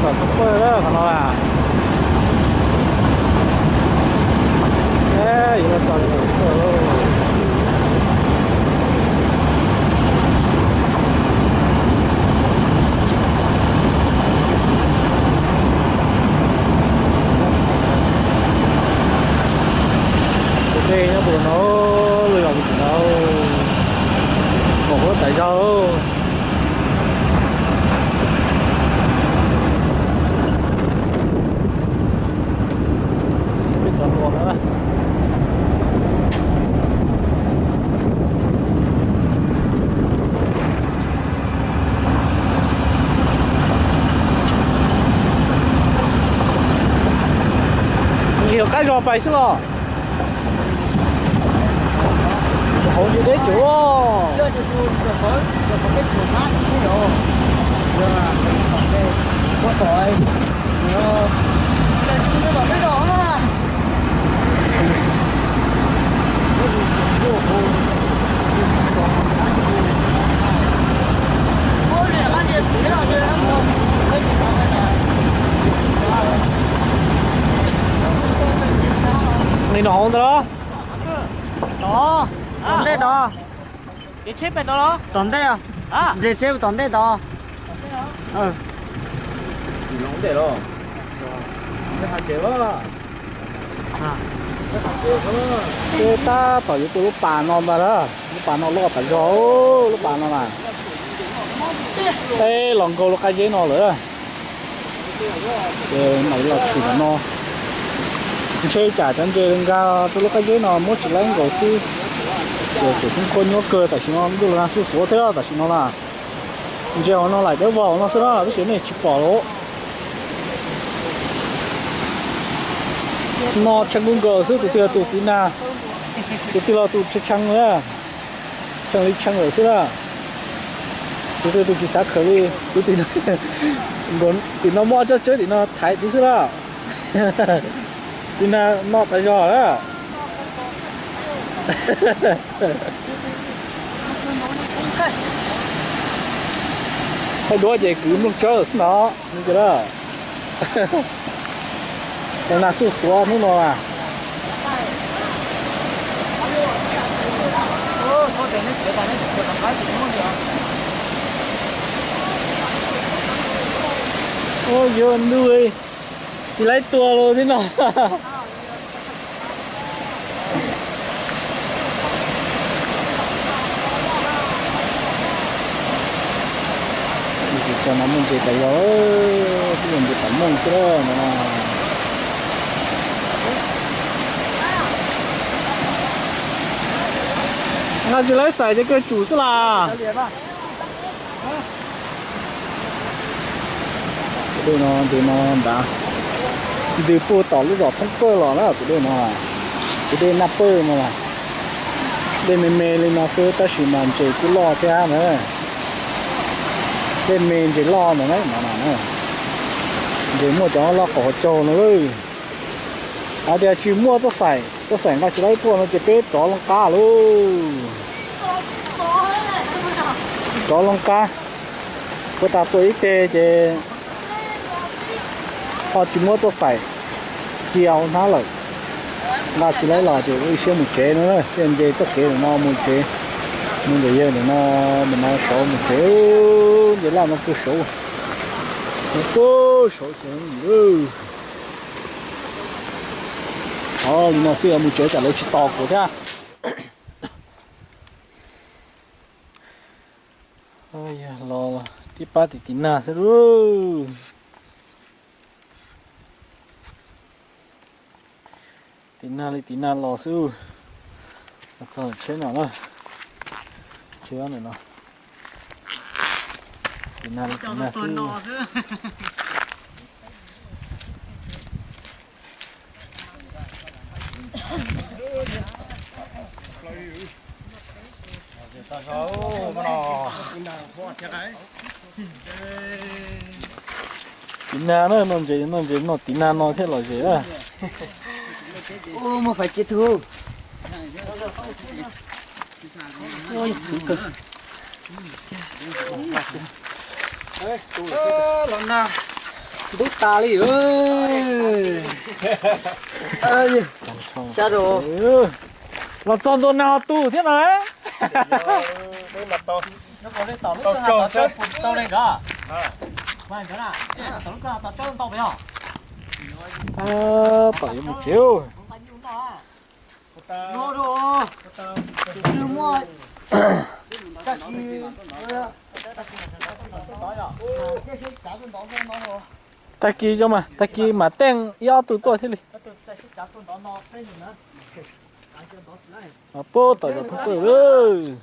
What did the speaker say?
Thoob pawg lawm qhov no a. Yuav los txog thoob pawg lawm. Tus dej nyob puag no, lub zos puag tim no, mus huab tas zog. Peb cov hluas na. Nws yog qab zog pais xwb los? Hauv ntsis deb tsuv. Li no hauv ntawd los? Tom ntej tod. Tom ntej, nres tsheb tom ntej tod. Tab tom yuav tuaj lub pas no ntag na. Lub pas no loj tas zog, lub pas no na. Peb los nkaug lub qab zeb no lawm. Ces mam li los tshwm ntawm no. Ntshe cas cov ntses nkag rau lub qab zeb no muab tsis laib nkaus xwb. Ces tseem kub khuab nyuaj kawg tam sim no, ntuj los nag xuj xuav thiab tam sim no na. Ntses hauv no laim dawb vog hauv no xwb na, tab sis nej tsis pom los. No tshee kub nkaus xwb, tus twg los tus tiv nag, tus twg los tus tshee tshee na. Tshee li tshee lawm xwb na. Tus twg tus tsis xav khaws li, tus tim no muaj ob tsob tsawb tim no thaiv tiv xwb na. Tiv nag no tas zog na. Thaij duab ces kwv nplooj tsawb xwb no, los nag xuj xuav hnub no na. Ua yuav ntuj, tsis laib tua los thiab no. Tsis tau no muaj ntses tas zog, twb yog ntses pam meej xwb no. Nqa tsis laib xaim ces kawg tsum xwb las. Tus dej no ntws no nrad, ntws puag tom lub zos thoob pawg los na tus dej no. Tus dej Naj Pawg no, dej me me li no xwb tab sis mas ntses kuj loj thiab na. Dej me ntses loj ntawd na, no no na. Ntses muaj cov loj qaum hauv caug no lawm. Hais tias tsis muaj txoj xaim, txoj xaim nqa tsis laib tuaj no ces peb rov loo qab lauj. Rov loo qab, puas tas tuaj ib teg ces ho tsis muab txoj xaim cia hauv hnab lawm. Nqa tsis laib los ces ua ib siab mus tsev no, thiaj nce txoj kev ntawm no mus tsev, mus ntawm yawg ntawm no, ntawm no saud mus tsev, nce laj no puag saud, puag saud ces. Li no xwb mus tsev tsam lawv tsis tos kuv thiab. Los tib pab tim tim nag xwb lauj. Tim nag li tim nag los xwb. Los txog tsheb no na. Tsheb no. Tim nag li tim nag xwb. Tim nag na, noj ntses noj ntses noj tim nag no thiaj lom zem na. Los nag, Ntub tas li. Los txog ntua nag ho tu thiab no. Tom yuav mus tsev. Tag kis zoo mas, tag kis mam teej ib ob tug tuaj thiaj li. Pub tom zos thoob pawg lawm.